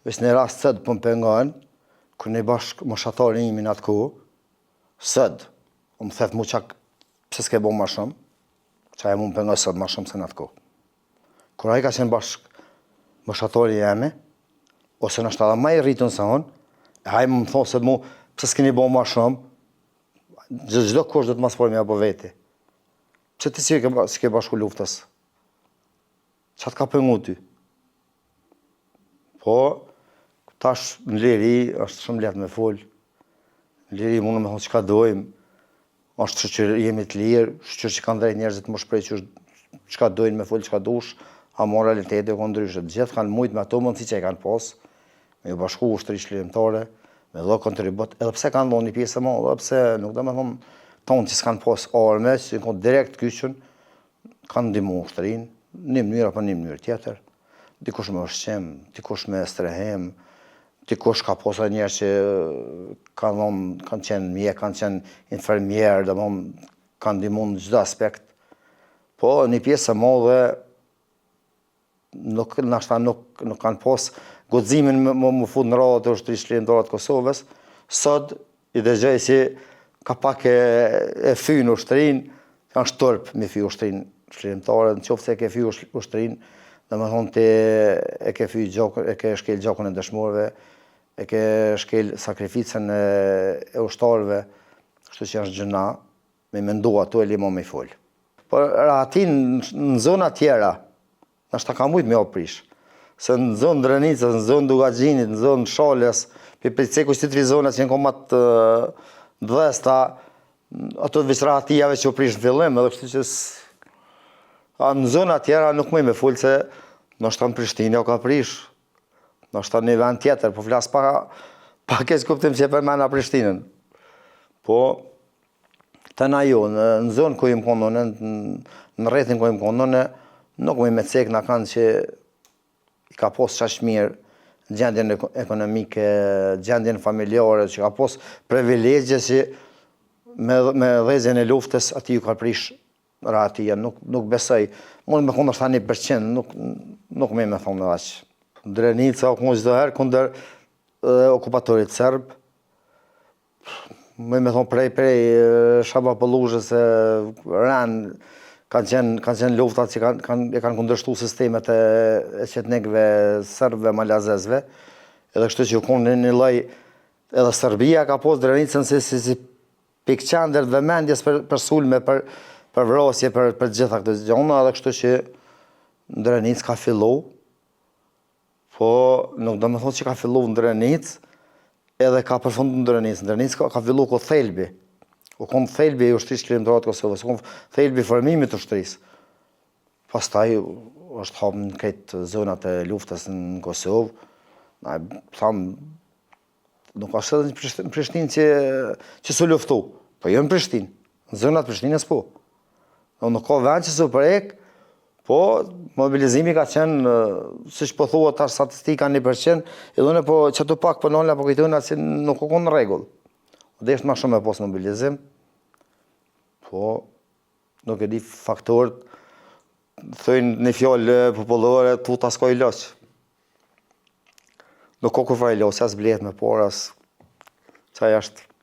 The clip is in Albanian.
Veç një rast sot po më pengon, kur një bashkëmoshatar i imi në atë kohë, sot, më thet mu çak, pse s'ke bo ma shumë, qaj mu më pengon sot ma shumë se në atë kohë. Kur ai ka qenë bashkëmoshatori jemi, ose ndoshta edhe ma i rritun se unë, e ai më thonë sot mu, pse s'keni bo ma shumë, çdokush do të mas pari me ja bo veti. Pse ti s'i ke, s'i ke bashku luftës? Ça të ka pengu ty? Po, tash në liri është shumë lehtë me fol. Në liri mundem me thonë çka dojmë. Është shyqyr jemi të lirë, shyqyr që kanë drejt njerëzit me u shpreh që çka dojnë me fol, çka dush, ama realiteti u kon ndryshe. Të gjithë kanë mujt me ato mundësi që i kanë pas, me ju bashku ushtrisë çlirimtare, me dhonë kontribut, edhe pse kanë dhonë një pjesë e madhe, edhe pse nuk do me thonë tonë që s'kanë pas arme, që kanë direkt kyçun, kanë ndihmu ushtrinë, një mënyrë apo një mënyrë tjetër, dikush me ushqim, dikush me strehim, dikush ka pas edhe njerëz që kanë dhonë, kanë qenë mjek, kanë qenë infermier, domethonë, kanë ndihmu në çdo aspekt, po një pjesë e madhe nuk nashta nuk nuk kanë pas guximin me me m'u fut në radhët e ushtrisë çlirimtare të Kosovës. Sot i dëgjoj si ka pak e, e fyjnë ushtrinë, është turp me fy ushtrinë çlirimtare, në qoftë se e ke fy ushtrinë, domethonë ti e ke fy gjakun, e ke shkel gjakun e dëshmorëve, e ke shkel sakrificën e, e ushtarëve, kështu që është gjynah, Me mendu ato e le mo me fol. Po rahatin në zona tjera, nashta ka mujt me u prish. Se në zonë Drenicës, në zonë Dukagjinit, në zonë Shalës, për për ceku që tri zona që janë kon ma të dhesta, ato veç rahatia veç u prish në fillim, edhe kështu që a në zona tjera nuk muj me fol se nashta në Prishtinë u ka prish, nashta në një vend tjetër, po flas pa, pa keqkuptim që e përmena Prishtinën. Po, Te na jo, në, në zonë ku jem konë unë, në rrethin ku jem konë unë, nuk muj me cek nakan që i ka pos qaq mirë gjendjen ekonomike, gjendjen familjare, që ka pos privilegje që me, me dhezjen e luftës atij ju ka prish rahatia, nuk, nuk besoj, mund me konë ndoshta 1%, nuk, nuk muj me thonë edhe aq. Drenica u konë çdo herë kundër okupatorit serb, Muj me thonë prej prej Shaban Polluzhës e ren kanë qenë kanë qenë luftat që kanë kanë e kanë kundërshtu sistemet e, e çetnikëve, serbëve, malazezve. Edhe kështu që u konë një, një lloj edhe Serbia ka pos Drenicën si si si pikë qendër të vëmendjes për për sulme, për për vrasje, për për të gjitha këto gjëra, edhe kështu që në Drenicë ka fillu Po, nuk do me thonë që ka fillu në Drenicë, edhe ka përfundu në Drenicë. Në Drenicë ka, ka fillu ku thelbi. U konë thelbi i ushtrisë çlirimtare të Kosovës, u konë thelbi i formimit të ushtrisë. Pastaj është hapë në krejt zonat e luftës në Kosovë. Na thamë, nuk është edhe në Prishtinë që, që s'u luftu. Po jo në Prishtinë, në zonat Prishtinës po. No, nuk ka vend që s'u prek, po mobilizimi ka qenë, siç po thuhet tash statistika 1%, edhe unë po qato pak po nalna po kujtojna se nuk u konë në rregull. U desht ma shumë me pos mobilizim, po nuk e di faktorët, thojnë një fjalë popullore, tuta s'ka ilaç. Nuk ka kurrfarë ilaçi, as blehet me para, as qaj është.